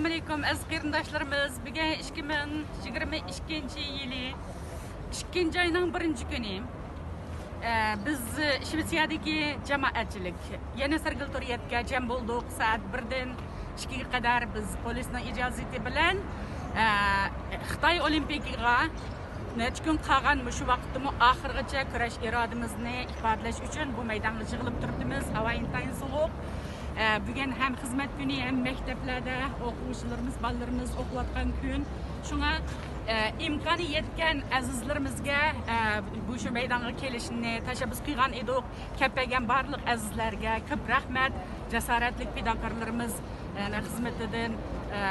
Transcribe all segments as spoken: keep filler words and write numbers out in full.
ئەسسالامۇئەلەيكۇم، ئەزىز قېرىنداشلىرىمىز. بۈگۈن ئىككى مىڭ يىگىرمە ئىككىنچى يىلى ئىككىنچى ئاينىڭ بىرىنچى كۈنى. ئە، بىز شىۋېتسىيەدىكى جامائەتچىلىك يەنە سېرگېل توررېتكە جەم بولدۇق. سائەت بىردىن ئىككىگە قەدەر بىز پولىسنىڭ ئىجازىتى بىلەن، ئە، خىتاي ئولىمپىكىغا نەچچە كۈن قالغان مۇشۇ ۋاقىتتىمۇ ئاخىرغىچە كۈرەش ئىرادىمىزنى ئىپادىلەش ئۈچۈن بۇ مەيدانغا يىغىلىپ تۇرۇپتىمىز. ھاۋا ئىنتايىن سوغۇق. ئە، بۈگۈن ھەم خىزمەت كۈنى، ھەم مەكتەپلەردە ئوقۇغۇچىلىرىمىز، بالىلىرىمىز ئوقۇۋاتقان كۈن. شۇڭا، ئە، ئىمكانى يەتكەن ئەزىزلىرىمىزگە، ئە، بۇ شۇ مەيدانغا كېلىشنى تەشەببۇس قىلغان ئىدۇق. كەپ بەرگەن بارلىق ئەزىزلەرگە كۆپ رەھمەت. جاسارەتلىك پىداكارلىرىمىز، ئە، خىزمىتىدىن، ئە،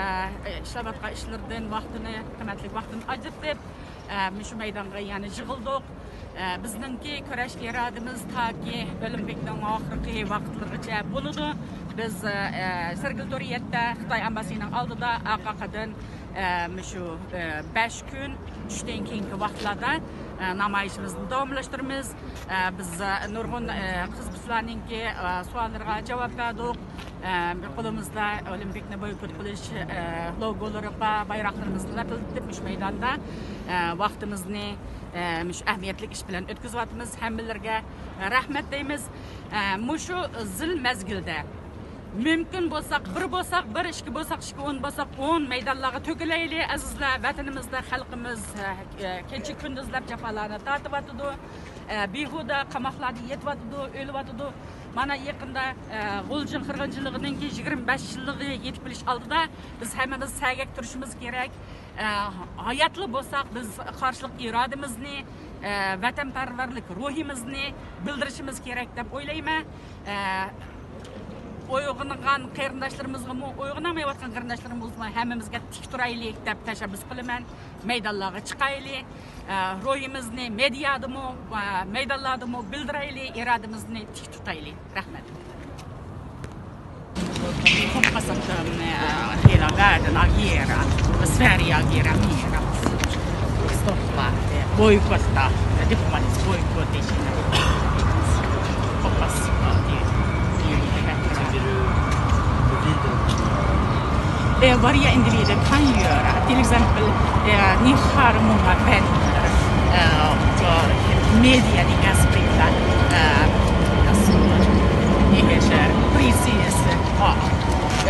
ئىشلەۋاتقان ئىشلىرىدىن ۋاقتىنى، قىممەتلىك ۋاقتىنى ئاجرىتىپ، ئە، مۇشۇ مەيدانغا يەنە يىغىلدۇق. ئە، بىزنىڭكى كۈرەش ئىرادىمىز تاكى ئولىمپىكنىڭ ئاخىرقى ۋاقىتلىرىغىچە بولىدۇ. بىز، ئە، سېرگېل توررېتتا خىتاي ئامباسسىنىڭ ئالدىدا ئارقا-ئارقىدىن، ئە، مۇشۇ، ئە، بەش كۈن چۈشتىن كېيىنكى ۋاقىتلاردا، ئە، نامايىشىمىزنى داۋاملاشتۇرىمىز. ئە، بىز، ئە، نۇرغۇن، ئە، قىزىقسىزلارنىڭكى، ئە، سوئاللىرىغا جاۋاب بەردۇق. ئە، قولىمىزدا ئولىمپىكنى بويكوت قىلىش، ئە، لوگولىرى بار، بايراقلىرىمىزنى لەپىلدىتىپ، مۇشۇ مەيداندا، ئە، ۋاقتىمىزنى، ئە، مۇشۇ ئەھمىيەتلىك ئىش بىلەن ئۆتكۈزۈۋاتىمىز. ھەممىلىرىگە رەھمەت دەيمىز. ئە، مۇشۇ زىل مەزگىلدە مۇمكىن بولساق، بىر بولساق بىر، ئىككى بولساق ئىككى، ئون بولساق ئون، مەيدانلارغا تۆكۈلەيلى، ئەزىزلەر. ۋەتىنىمىزدە خەلقىمىز، ئە، كېچە كۈندۈزلەپ جاپالارنى تارتىۋاتىدۇ. ئە، بىھۇدە قاماقلاردا يېتىۋاتىدۇ، ئۆلۈۋاتىدۇ. مانا يېقىندا، ئە، غۇلجا قىرغىنچىلىقىنىڭكى يىگىرمە بەش يىللىقى يېتىپ كېلىش ئالدىدا بىز ھەممىمىز سەگەك تۇرۇشىمىز كېرەك. ئە، ھاياتلا بولساق، بىز قارشىلىق ئىرادىمىزنى، ئە، ۋەتەنپەرۋەرلىك روھىمىزنى بىلدۈرۈشىمىز كېرەك دەپ ئويلايمەن. ئە، ئويغانغان قېرىنداشلىرىمىزغىمۇ، ئويغىنالمايۋاتقان قېرىنداشلىرىمىزغىمۇ ھەممىمىزگە تىك تۇرايلى دەپ تەشەببۇس قىلىمەن. مەيدانلارغا چىقايلى. ئە، روھىمىزنى مېدىيادىمۇ، ئە، مەيدانلاردىمۇ بىلدۈرەيلى، ئىرادىمىزنى تىك تۇتايلى. رەھمەت. Hoppas att de, eh, hela världen agerar, och Sverige agerar mer och stoppa, eh, bojkotta, eh, diplomatisk bojkott i Kina. Hoppas att det blir lite bättre. Eh, varje individ kan göra. Till exempel, eh, ni har många vänner, eh, och, eh, media ni kan sprida, eh, alltså, nyheter. Precis. Ja.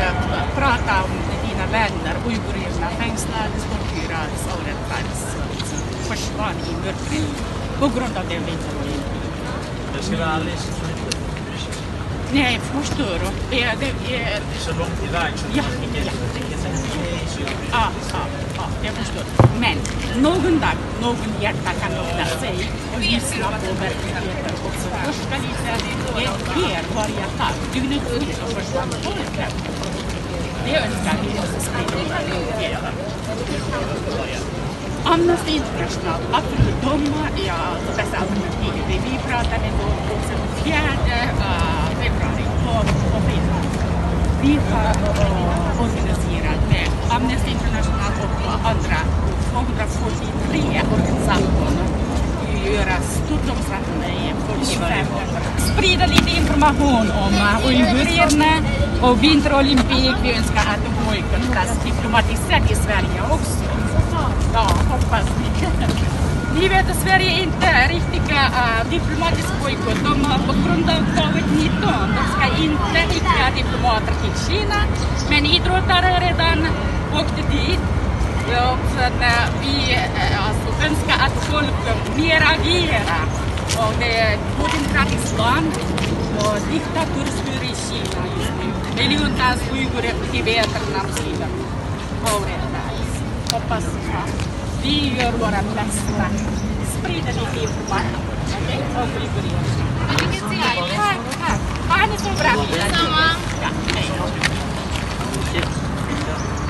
Eh, prata om dina vänner, uigurerna fängslades, torterades, avrättades, försvann i mörkret på grund av det vi inte var. Jag ska vara ärlig, så tror jag inte att du bryr sig. Nej, jag förstår. Det, det, det är så långt iväg, så ja, ja. Ja, ja, ja, jag förstår. Men någon dag, någon hjärta kan öppna sig och lyssna på verkligheten och så forska lite. Det sker varje dag. Dygnets olika försvann. Det önskar vi oss. Amnesty International, att de är bästa alternativet. Vi pratade med dem också den fjärde, eh, februari på, på fredag. Vi har, eh, organiserat med Amnesty International och andra tvåhundrafyrtiotre organisationer. Vi gör stort omfattande i fyrtiofem. Sprida lite information om, eh, uigurerna och vinterolympic. Vi önskar att de bojkottas diplomatiskt sett i Sverige också. Ja, hoppas vi. Ni vet att Sverige inte är riktiga, eh, diplomatisk bojkott. De har på grund av covid nitton, de ska inte skicka diplomater till Kina. Men idrottare redan åkte dit. Ja, och sen, eh, vi, eh, alltså, önskar att folk mer agerar. Och det är ett odemokratiskt land och diktaturstyre i Kina just nu. Miljontals uigurer, tibeter, namsider. Hoppas vi gör våra bästa. Sprider lite information. Okej? Om uigurer. Tack, tack. Ha det så bra. Detsamma.